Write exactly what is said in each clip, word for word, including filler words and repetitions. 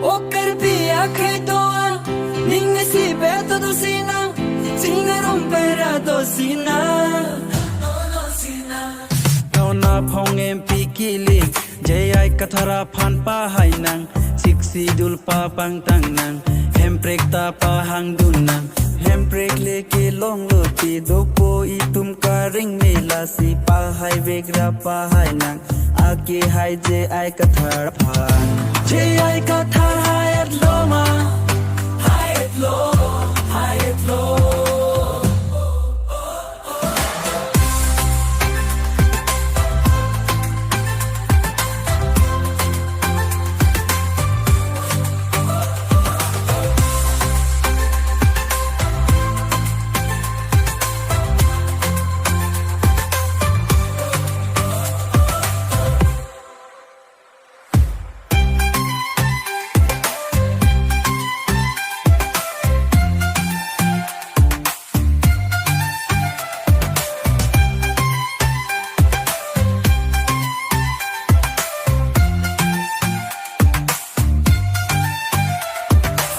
O Karbi akhei doan, ning isi beto do sinang, chingrum pera do sinang. Dona phong M P kiling, J I Kathar aphan pahai nang, Sixth Schedule papangtang nang, hemprek ta pahangdun nang, hemprek le kelong lote dopo itum karing me lasi pahai vek ra pahai nang, ake hai J I Kathar aphan. J I Kathar hai et lo ma, hai et lo, hai et lo.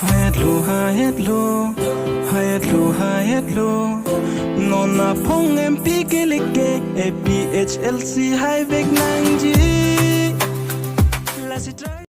Hai et lo, hai et lo, hai et lo, hai et lo. Non aphong M P kilik ke A P H L C hai vek nangji. Lasi try.